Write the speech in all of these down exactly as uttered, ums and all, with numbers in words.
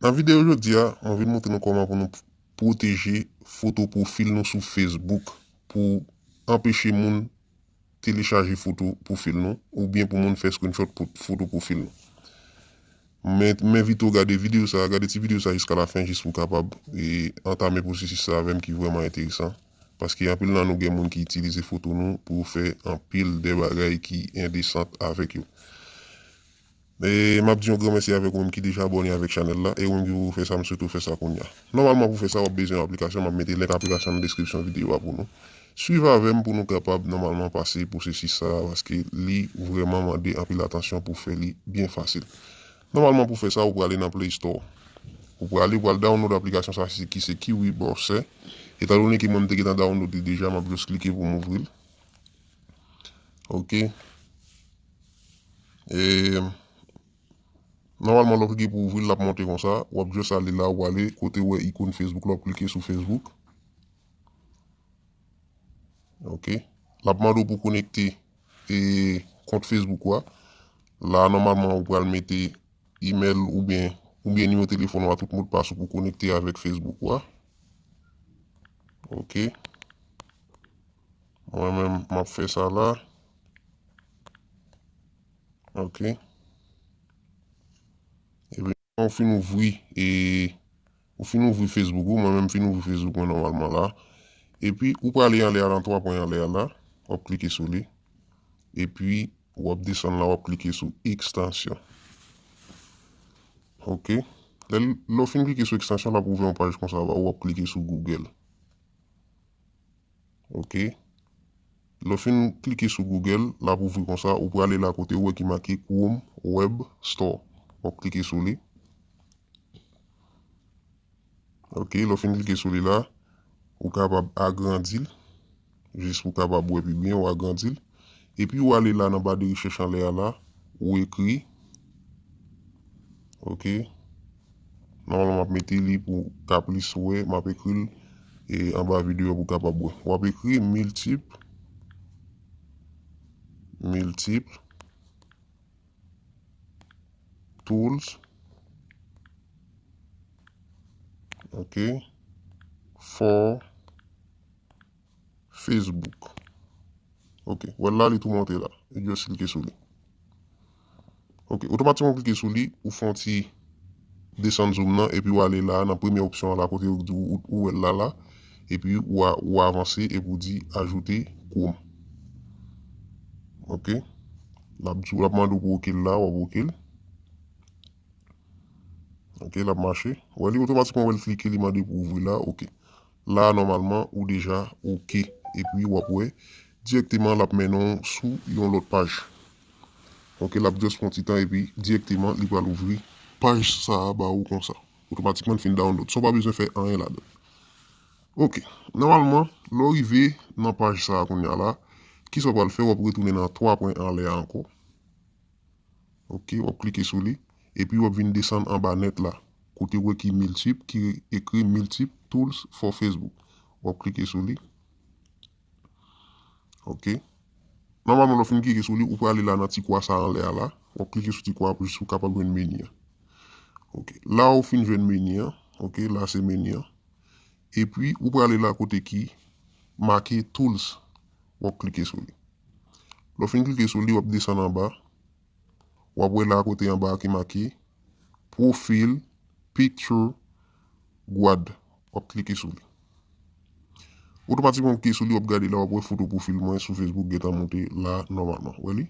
Nan videyo jodi a, mwen vin montre nou kòman pou nou pwoteje foto pwofil nou sou Facebook pou anpeche moun telechaje foto pwofil nou oubyen pou moun fè screenshot pou foto pwofil nou. Men, m envite w gade videyo sa, gade ti videyo sa jiska lafen jis pou w kapab e, antame pwosesis sa avè m ki vrèman enteresan. Paske anpil nan nou gen moun ki itilize foto nou pou yo fè anpil de bagay ki endesan avèk yo. E m ap di yon gran mèsi avèk ou menm ki deja abòne avèk chanèl la, e ou menm ki poko fè sa, m swete w fè sa kounye a. Nòmalman pou fè sa, w ap bezwen yon aplikasyon, m ap mete link aplikasyon nan deskripsyon videyo a pou nou. Swiv avè m pou nou kapab nòmalman pase pwosesis sa a, paske li vrèman mande anpil atansyon pou fè li byen fasil. Nòmalman pou fè sa, ou prale nan Play Store. Ou prale, ou pral download aplikasyon sa ki se Kiwi Browser. Etan done ke mwen m te gentan download li deja, m ap just klike pou m ouvri l. Ok. E, nòmalman, lè w klike pou ouvri l, l ap monte konsa. W ap just ale la, w ale kote w wè ikòn Facebook la, w ap klike sou Facebook. Ok. L ap mande w pou konekte e, kont Facebook ou a. La, nòmalman, ou pral mete email oubyen, oubyen nimewo telefòn ou a, tout modpas ou pou konekte avèk Facebook ou a. Ok. Mwen menm, m ap fè sa la. Ok. Epi, ou fin ouvri, e, ou fin ouvri Facebook ou, mwen menm fin ouvri Facebook mwen nòmalman la. Epi, ou prale anlè a, nan twa pwen anlè a la, w ap klike sou li. Epi, w ap desann la, w ap klike sou ekstansyon. Ok. Lè l, lè w fin klike sou ekstansyon, l ap ouvri yon paj konsa ba ou, w ap klike sou Google. Ok. Lè w fin klike sou Google, l ap ouvri konsa, ou prale la kote ou wè ki make Chrome Web Store. W ap klike sou li. Ok, lè w fin klike sou li la, ou kapab agrandi l, jis pou w kapab wè pi byen, ou agrandi l. Epi ou ale la nan ba de rechèch anlè a la, ou ekri, ok, nòmalman m ap mete li pou w ka plis wè, m ap ekri l e, anba videyo a pou w kapab wè. W ap ekri miltip, miltip, tools, ok, for Facebook. Ok, wè la li tou monte la. E just klike sou li. Ok, otomatikman w klike sou li, ou fè yon ti desann zoom nan, epi w ale la nan premye opsyon an la kote yo di w, ou wè l la la, epi ou a, ou avanse epi w di ajoute Chrome. Ok, l ap di w, l ap mande w pou ok l la, w ap ok l. Ok, l ap mache. Wè li otomatikman wè l klike, li mande pou ouvri la, ok. La, nòmalman, ou deja ok. Epi w ap wè, dirèkteman, l ap mennen w sou yon lòt paj. Ok, l ap just pran ti tan epi dirèkteman, li pral ouvri paj sa a ba ou konsa. Otomatikman, l fin download. San w pa bezwen fè anyen ladan l. Ok, nòmalman, lè w rive nan paj sa a kounye a la, kisa w pral fè? W ap retounen nan twa pwen anlè a ankò. Ok, w ap klike sou li. Epi w ap vin desann anba nèt la. Kote w wè ki miltip, ki ekri miltip tools for Facebook. W ap klike sou li. Ok. Nòmalman, lè w fin klike sou li, ou prale la nan ti kwa sa anlè a la. W ap klike sou ti kwa a pou jis ou kapab jwenn meni an. Ok. La ou fin jwenn meni an. Ok, la se meni an. Epi, ou prale la kote ki make tools. W ap klike sou li. Lè w fin klike sou li, w ap desann anba. W ap wè la kote anba a ki make Profile Picture Guard. W ap klike sou li. Otomatikman w klike sou li, w ap gade la, w ap wè foto pwofil mwen sou Facebook gentan monte la nòmalman. Wè li?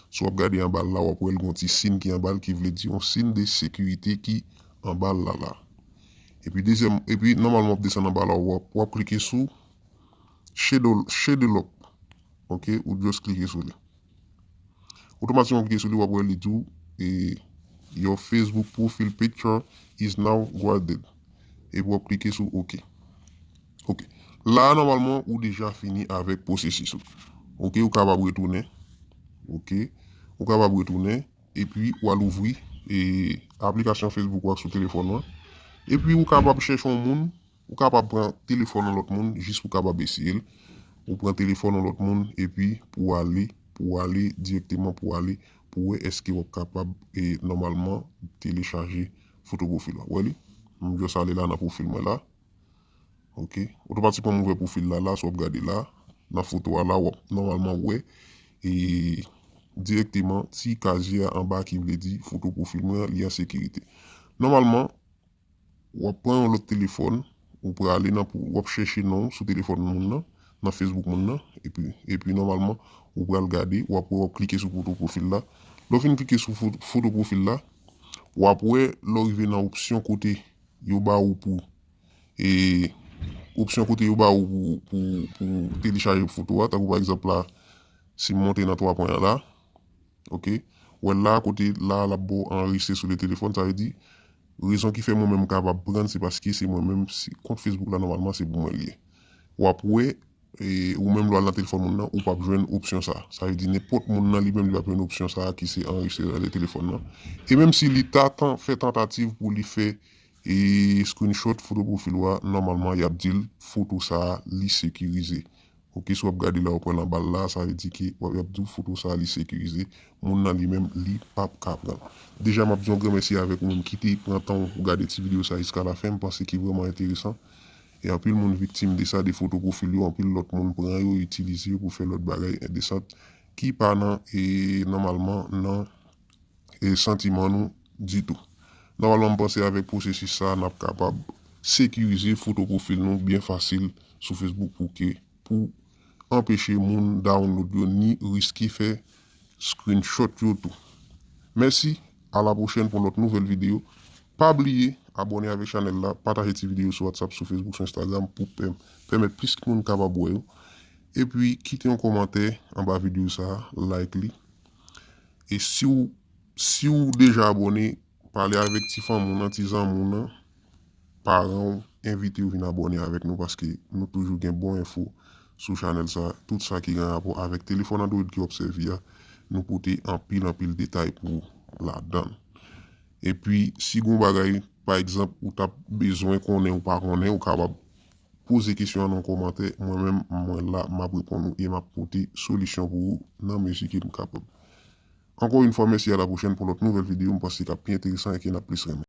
Si w ap gade anba l la, w ap wè l gen yon ti siy ki anba l ki vle di yon siy de sekirite ki anba l la la. Epi dezyèm, epi nòmalman w ap desann anba la, w ap, w ap klike sou Shadow, Shadow Lock. Ok, ou just klike sou li. Otomatikman w klike sou li, w ap wè li di w, e, your Facebook profile picture is now guarded. Epi w ap klike sou ok. Ok. La a, nòmalman, ou deja fini avèk pwosesis ou. Ok, ou kapab retounen. Ok. Ou kapab retounen. Epi, w al ouvri, e, aplikasyon Facebook ou a sou telefòn ou an. Epi, ou kapab chèche yon moun. Ou kapab pran telefòn yon lòt moun jis pou kapab eseye l. Ou pran telefòn yon lòt moun epi pou w ale, pou w ale dirèkteman, pou w ale, pou w wè èske w ap kapab, e, nòmalman telechaje foto pwofil la. Ou wè li? M just ale la nan pwofil mwen la. Ok. Otomatikman, m ouvè pwofil la la, si w ap gade la, nan foto a la, w ap nòmalman wè, e dirèkteman, ti kazye a anba ki vle di foto pwofil mwen an, li an sekirite. Nòmalman, w ap pran yon lòt telefòn, ou prale nan, w ap chèche non sou telefòn moun nan, nan Facebook moun nan, epi, epi nòmalman, ou pral gade, w ap wè, w ap klike sou foto pwofil la. Lè w fin klike sou foto, foto pwofil la, w ap wè, lè w rive nan opsyon kote yo ba ou pou, e, opsyon kote yo ba ou pou, pou, pou telechaje foto a, tankou pa egzanp la, si m monte nan twa pwen an la, ok, wè la kote la, l ap ba w anrejistre sou le telefòn, sa vle di, rezon ki fè mwen menm m kapab pran, se paske se mwen menm, se kont Facebook la, nòmalman, se pou mwen l ye. W ap wè, e, ou menm lè w al nan telefòn moun nan, ou p ap jwenn opsyon sa. Sa vle di, nenpòt moun nan, li menm, li p ap jwenn opsyon sa ki se anrejistre nan le telefòn nan. E menm si li ta tan, fè tantativ pou li fè, e, screenshot foto pwofil ou a, nòmalman, y ap di l foto sa a, li sekirize. Ok, si w ap gade la, w ap wè l anba l la, sa vle di ke w ap, y ap di w foto sa a, li sekirize. Moun nan li menm, li p ap ka pran l. Deja, m ap di yon gran mèsi avèk ou menm ki te pran tan w gade ti videyo sa a jiska lafen. M panse ki vrèman enteresan. E anpil moun viktim de sa, de foto pwofil yo, anpil lòt moun pran yo, itilize yo pou fè lòt bagay endesan ki pa nan, e, nòmalman, nan, e, santiman nou ditou. Nòmalman, m panse avèk pwosesis sa a, n ap kapab sekirize foto pwofil nou byen fasil sou Facebook pou ke, pou anpeche moun download yo ni riske fè screenshot yo tou. Mèsi, a la pwochèn pou lòt nouvèl videyo. Pa bliye abòne avèk chanèl la, pataje ti videyo sou WhatsApp, sou Facebook, sou Instagram pou pèm-, pèmèt plis moun kapab wè yo. Epi, kite yon kòmantè anba videyo sa a, like li. E si w, si w deja abòne, pale avèk ti fanmi w nan, ti zanmi w nan, paran w, envite yo vin abòne avèk nou paske nou toujou gen bon enfo sou chanèl sa. Tout sa ki gen rapò avèk telefòn Android ke w ap sèvi a, nou pote anpil, anpil detay pou w ladan l. Epi, si gen yon bagay, pa egzanp, ou t ap bezwen konnen ou pa konnen, ou kapab poze kesyon an nan kòmantè. Mwen menm, mwen la, m ap reponn ou e m ap pote solisyon pou ou nan mezi ke m kapab. Ankò yon fwa, mèsi, a la pwochèn pou lòt nouvèl videyo, m panse k ap pi enteresan e ke n ap plis renmen.